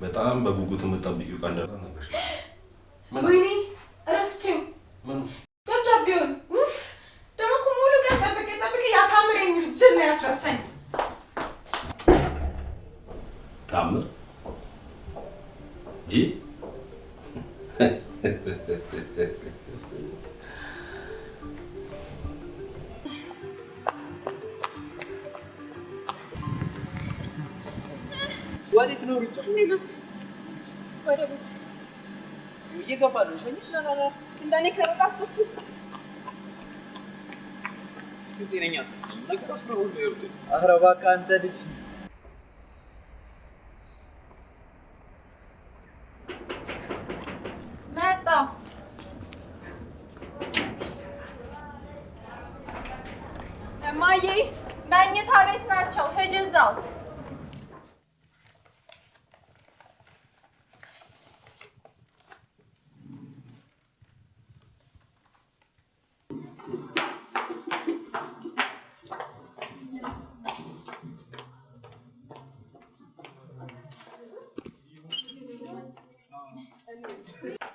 በጣም በጉጉት የምጠብቂው ቀን እንደሆነ ነግሬሻለሁ። ወይኔ ረስቼው ደብዳቤውን። ውፍ፣ ደግሞ እኮ ሙሉ ቀን ጠብቄ ጠብቄ ያ ታምር የሚል ጅል ነው ያስረሳኝ። ታምር ጂ ወዴት ነው ሩጫ? ወደ ቤት። እየገባ ነው። ሸኝሽ። እንደኔ ከሮጣችሁ እሺ። ጤነኛ አትመስለኝም። ነገሮች በሁሉ ይወርዱ። ኧረ እባክህ አንተ ልጅ። መጣ። እማዬ መኝታ ቤት ናቸው። ሂጅ እዛው።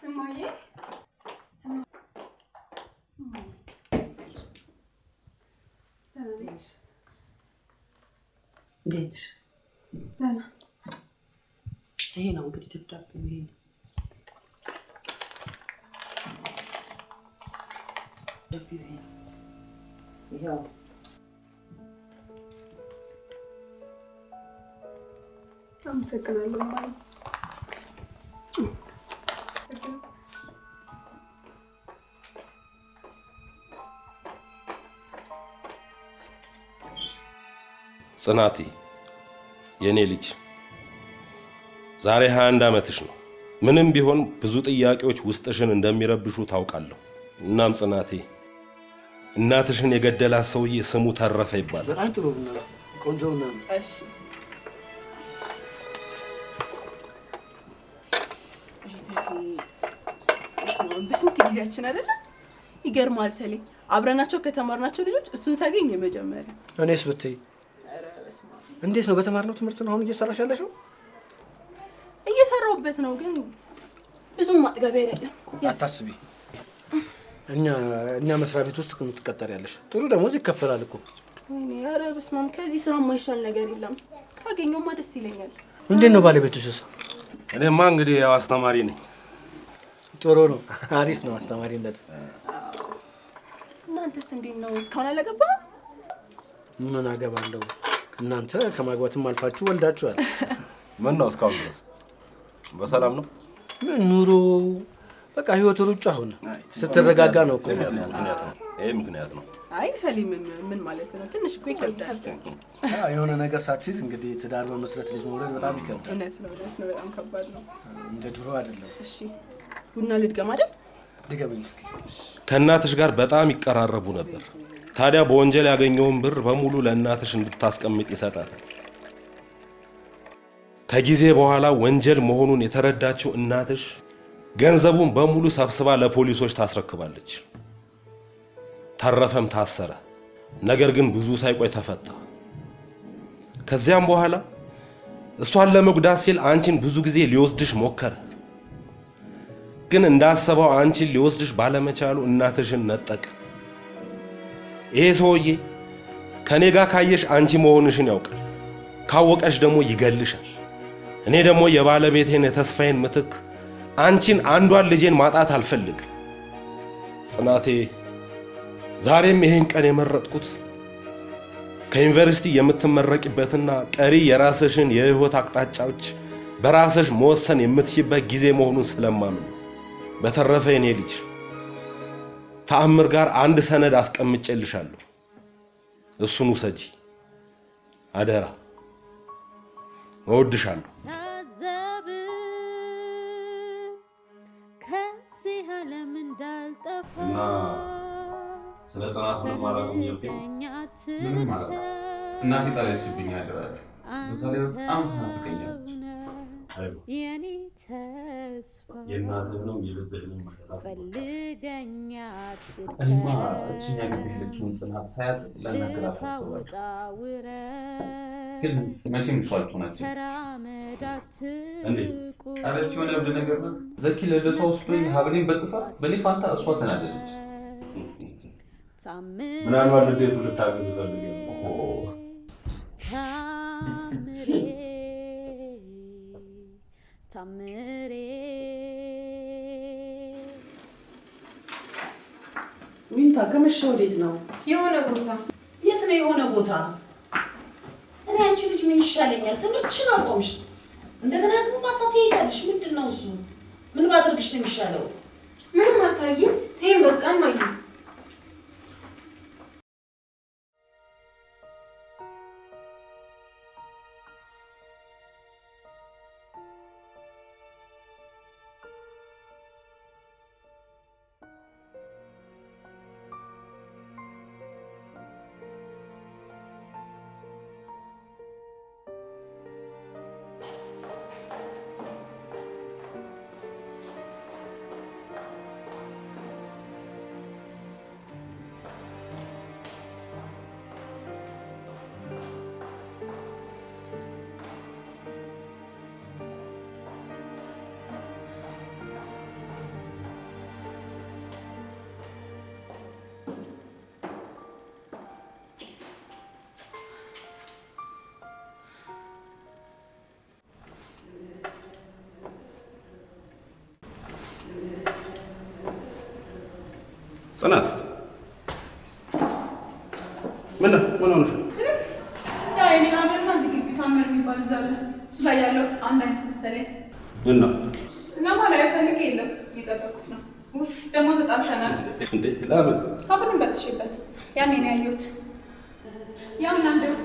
እማዬ፣ ደህና ነሽ? እንዴት ነሽ? ደህና። ይሄ ነው እንግዲህ ደብዳቤው፣ ይሄ ነው። ደብዳቤው ይሄ ነው። ይኸው። አመሰግናለሁ እማዬ። ጽናቴ፣ የእኔ ልጅ፣ ዛሬ 21 ዓመትሽ ነው። ምንም ቢሆን ብዙ ጥያቄዎች ውስጥሽን እንደሚረብሹ ታውቃለሁ። እናም ጽናቴ፣ እናትሽን የገደላት ሰውዬ ስሙ ተረፈ ይባላል። በጣም ጥሩ ቡና ነው። ቆንጆ ቡና ነው። እሺ። በስንት ጊዜያችን አይደለ? ይገርማል ሰሌ፣ አብረናቸው ከተማርናቸው ልጆች እሱን ሳገኝ የመጀመሪያ። እኔስ ብትይ እንዴት ነው፣ በተማርነው ትምህርት ነው አሁን እየሰራሽ ያለሽው? እየሰራሁበት ነው፣ ግን ብዙም ማጥገቢያ አይደለም። አታስቢ። እኛ መስሪያ ቤት ውስጥ ትቀጠሪያለሽ። ጥሩ ደሞዝ ይከፈላል እኮ። ወይኔ፣ ኧረ በስመ አብ፣ ከዚህ ስራ የማይሻል ነገር የለም። ካገኘውማ ደስ ይለኛል። እንዴት ነው ባለቤትሽስ? እኔማ እንግዲህ ያው አስተማሪ ነኝ። ጥሩ ነው፣ አሪፍ ነው አስተማሪነት። እናንተስ እንዴት ነው? እስካሁን አላገባህም? ምን አገባለሁ? እናንተ ከማግባትም አልፋችሁ ወልዳችኋል። ምን ነው እስካሁን ድረስ በሰላም ነው? ምን ኑሮ፣ በቃ ህይወት ሩጫ ሆነ። ስትረጋጋ ነው እኮ። ምክንያት ነው። ይሄ ምክንያት ነው። አይ ሰሊም፣ ምን ማለት ነው? ትንሽ እኮ ይከብዳል። አዎ፣ የሆነ ነገር ሳትይዝ እንግዲህ ትዳር መመስረት፣ ልጅ መውለድ በጣም ይከብዳል። እውነት ነው፣ እውነት ነው። በጣም ከባድ ነው። እንደ ድሮ አይደለም። እሺ፣ ቡና ልድገም አይደል? ድገምኝ እስኪ። ከእናትሽ ጋር በጣም ይቀራረቡ ነበር። ታዲያ በወንጀል ያገኘውን ብር በሙሉ ለእናትሽ እንድታስቀምጥ ይሰጣታል። ከጊዜ በኋላ ወንጀል መሆኑን የተረዳችው እናትሽ ገንዘቡን በሙሉ ሰብስባ ለፖሊሶች ታስረክባለች። ተረፈም ታሰረ። ነገር ግን ብዙ ሳይቆይ ተፈታ። ከዚያም በኋላ እሷን ለመጉዳት ሲል አንቺን ብዙ ጊዜ ሊወስድሽ ሞከረ። ግን እንዳሰበው አንቺን ሊወስድሽ ባለመቻሉ እናትሽን ነጠቀ። ይሄ ሰውዬ ከኔ ጋር ካየሽ አንቺ መሆንሽን ያውቃል። ካወቀሽ ደግሞ ይገልሻል። እኔ ደግሞ የባለቤቴን የተስፋዬን ምትክ አንቺን አንዷን ልጄን ማጣት አልፈልግም። ጽናቴ፣ ዛሬም ይሄን ቀን የመረጥኩት ከዩኒቨርሲቲ የምትመረቂበትና ቀሪ የራስሽን የህይወት አቅጣጫዎች በራስሽ መወሰን የምትችይበት ጊዜ መሆኑን ስለማምን ነው። በተረፈ የኔ ልጅ፣ ተአምር ጋር አንድ ሰነድ አስቀምጬልሻለሁ። እሱን ውሰጂ አደራ። እወድሻለሁ። ታዘብ ከዚህ ዓለም እንዳልጠፋ። እና ስለ ጽናት ምንም አላውቅም እያልከኝ? ምንም አላውቅም። እናቴ ጣለችብኝ አደራለሁ። በዛ ላይ በጣም ትናፍቀኛለች። የኔ ተስፋ የእናትህንም የልብህንም አደራ። ፈልገኛ። እኔማ እችኛ ግቢ ሄደችውን ጽናት ሳያት ላናግራት ልፋ አስባለሁ። ውጣ ውረድ ግን መቼም እሷ ልትሆን። ተራመድ እንዴት? አትቁም። ኧረ የሆነ እብድ ነገር ናት። ዘኪ ለልደቷ ወስዶኝ ሀብሌን በጥሳ በእኔ ፋንታ እሷ ተናደደች። ምናልባት ልደቱ ልታገዝ ፈልገህ ነው። ታምሬ ታምሬ። ዊንታ፣ ከመሸ ወዴት ነው? የሆነ ቦታ። የት ነው የሆነ ቦታ? እኔ አንቺ ልጅ ምን ይሻለኛል? ትምህርትሽን አቆምሽ፣ እንደገና ደግሞ ማታ ትሄጃለሽ። ምንድን ነው እሱ? ምን ባደርግሽ ነው የሚሻለው? ምንም አታርጊኝ። ተይኝ በቃ እማዬ። ጽናት፣ ምን ነው? ምን ሆነሽ ነው? ያ የኔ ሀብልና እዚህ ግቢ ታምር የሚባል ልጅ አለ። እሱ ላይ ያለው አንድ አይነት መሰለኝ። እና? እና ላይ ፈልጌ የለም፣ እየጠበኩት ነው። ውፍ፣ ደግሞ ተጣልተናል። እንዴ፣ ለምን? ሀብሉን በጥሼበት ያኔ ነው ያየሁት። ያው እና እንደው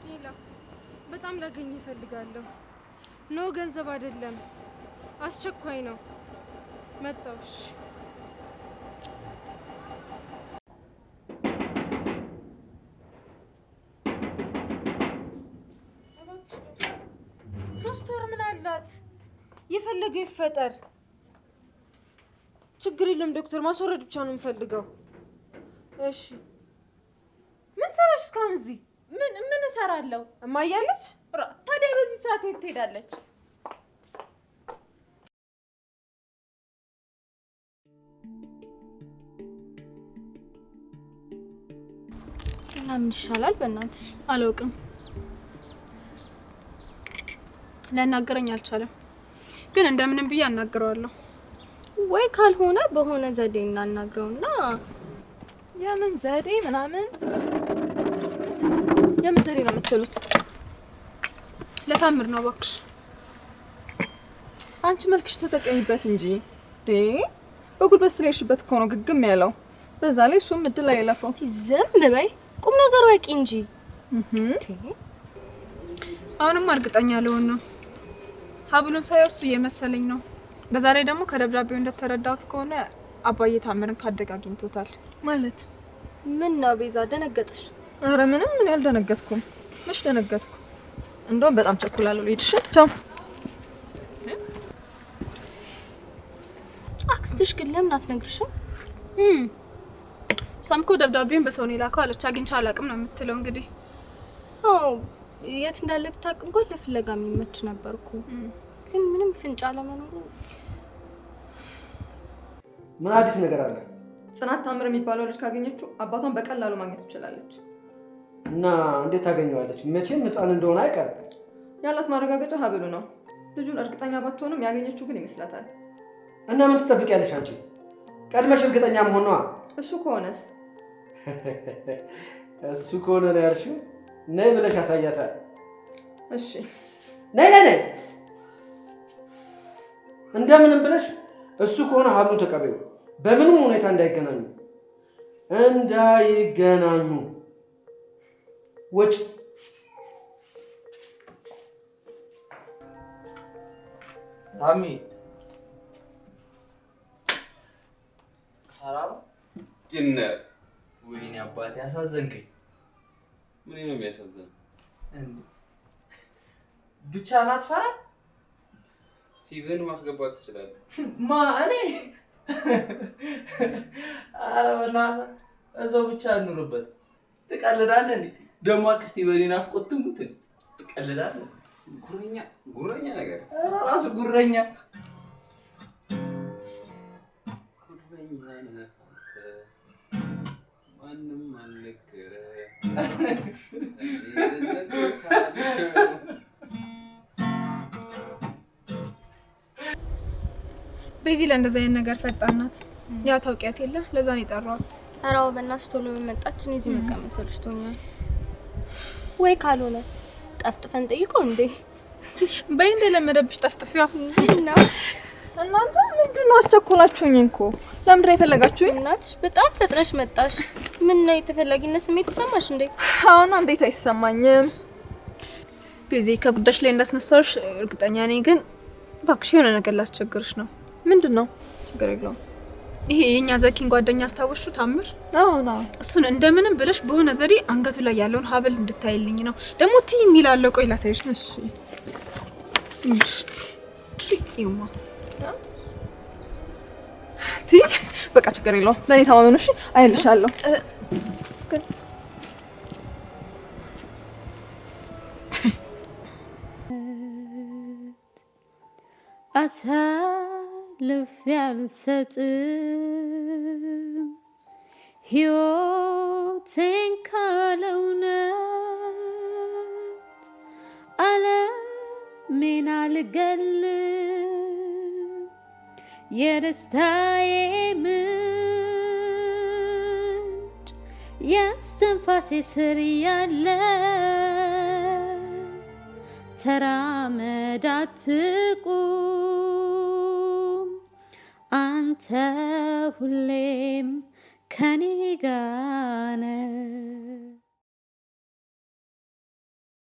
ሌላ በጣም ላገኝ እፈልጋለሁ። No፣ ገንዘብ አይደለም፣ አስቸኳይ ነው። መጣሁ። እሺ። 3 ወር ምን አላት? የፈለገ ይፈጠር። ችግር የለም ዶክተር፣ ማስወረድ ብቻ ነው የምፈልገው። እሺ። ምን ሰራሽ እስካሁን እዚህ? ምን ምን እሰራለሁ? እማዬ አለች? ታዲያ በዚህ ሰዓት የት ትሄዳለች? እና ምን ይሻላል? በእናትሽ። አላውቅም። ሊያናገረኝ አልቻለም፣ ግን እንደምንም ብዬ አናግረዋለሁ። ወይ ካልሆነ በሆነ ዘዴ እናናግረውና የምን ዘዴ ምናምን፣ የምን ዘዴ ነው የምትሉት? ለታምር ነው እባክሽ። አንቺ መልክሽ ተጠቀሚበት እንጂ። ዴ በጉልበት ስለሄድሽበት እኮ ነው ግግም ያለው። በዛ ላይ እሱም እድል አይለፈው። እስቲ ዝም በይ፣ ቁም ነገር ወቂ እንጂ። አሁንም እርግጠኛ ልሆን ነው። ሀብሉን ሳየው እሱ እየመሰለኝ ነው። በዛ ላይ ደግሞ ከደብዳቤው እንደተረዳሁት ከሆነ አባዬ ታምርን ካደገ አግኝቶታል። ማለት? ምን ነው ቤዛ፣ ደነገጥሽ? ኧረ ምንም፣ ምን ያልደነገጥኩም። መች ደነገጥኩ? እንደውም በጣም ቸኩላለሁ። ልሂድ። እሺ፣ ቻው። አክስትሽ ግን ለምን አትነግርሽም? እሷም እኮ ደብዳቤውን በሰው ነው የላከው አለች። አግኝቼ አላውቅም ነው የምትለው እንግዲህ። አዎ፣ የት እንዳለ ብታውቅ እንኳን ለፍለጋ የሚመች ነበርኩ። ግን ምንም ፍንጭ አለመኖሩ። ምን አዲስ ነገር አለ? ጽናት ታምር የሚባለው ልጅ ካገኘችው አባቷን በቀላሉ ማግኘት ትችላለች። እና እንዴት ታገኘዋለች? መቼም ሕፃን እንደሆነ አይቀርም። ያላት ማረጋገጫ ሀብሉ ነው። ልጁን እርግጠኛ ባትሆንም ያገኘችው ግን ይመስላታል። እና ምን ትጠብቂያለሽ አንቺ? ቀድመሽ እርግጠኛ መሆን ነዋ። እሱ ከሆነስ? እሱ ከሆነ ነው ያልሽው? ነይ ብለሽ ያሳያታል። እሺ። ነይ ነይ ነይ። እንደምንም ብለሽ እሱ ከሆነ ሀብሉን ተቀበዩ። በምንም ሁኔታ እንዳይገናኙ እንዳይገናኙ። ወጭ። ታሚ ሰላም ጅነ ወይኔ አባቴ አሳዘንከኝ። ምን ነው የሚያሳዝነው? እንዴ ብቻ ናትፈራ ሲቪን ማስገባት ትችላለህ። ማ እኔ? ኧረ በእናትህ እዛው ብቻ እንኑርበት። ትቀልዳለህ እንዴ? ደግሞ አክስቴ በእኔ ናፍቆት ትሙት። ትቀልዳለህ? ጉረኛ ጉረኛ ነገር ኧረ እራሱ ጉረኛ ጉረኛ ነህ አንተ፣ ማንም አልነገረህ። እኔ እነግርሃለሁ። ቤዚ ለእንደዚህ አይነት ነገር ፈጣን ናት። ያው ታውቂያት የለ፣ ለዛ ነው የጠራኋት። ኧረ አዎ፣ በእናትሽ ቶሎ በመጣች። እኔ እዚህ መቀመጥ ሰልችቶኛል። ወይ ካልሆነ ጠፍጥፈን ጠይቀው እንዴ? በይ እንደለመደብሽ ጠፍጥፊዋ። ነው እናንተ ምንድን ነው አስቸኮላችሁኝ እኮ። ለምንድን ነው የፈለጋችሁኝ? እናትሽ በጣም ፈጥነሽ መጣሽ። ምን ነው የተፈላጊነት ስሜት ተሰማሽ እንዴ? አሁን እንዴት አይሰማኝም? ቤዚ ከጉዳሽ ላይ እንዳስነሳሽ እርግጠኛ ነኝ፣ ግን እባክሽ የሆነ ነገር ላስቸግርሽ ነው። ምንድን ነው? ችግር የለውም። ይሄ የኛ ዘኪን ጓደኛ አስታወሹ ታምር? አዎ ነው። እሱን እንደምንም ብለሽ በሆነ ዘዴ አንገቱ ላይ ያለውን ሀብል እንድታይልኝ ነው። ደግሞ ቲ የሚል አለው። ቆይ ላሳይሽ። እሺ እሺ እሺ። ይማ ቲ በቃ ችግር የለውም። ለእኔ ተማመኑ። እሺ አይልሻለሁ። ግን አሳልፌ አልሰጥም ሕይወቴን ካለ እውነት ዓለሜን አልገልም የደስታዬ ምንጭ የእስትንፋሴ ስር ያለ ተራመድ አትቁም አንተ ሁሌም ከኔ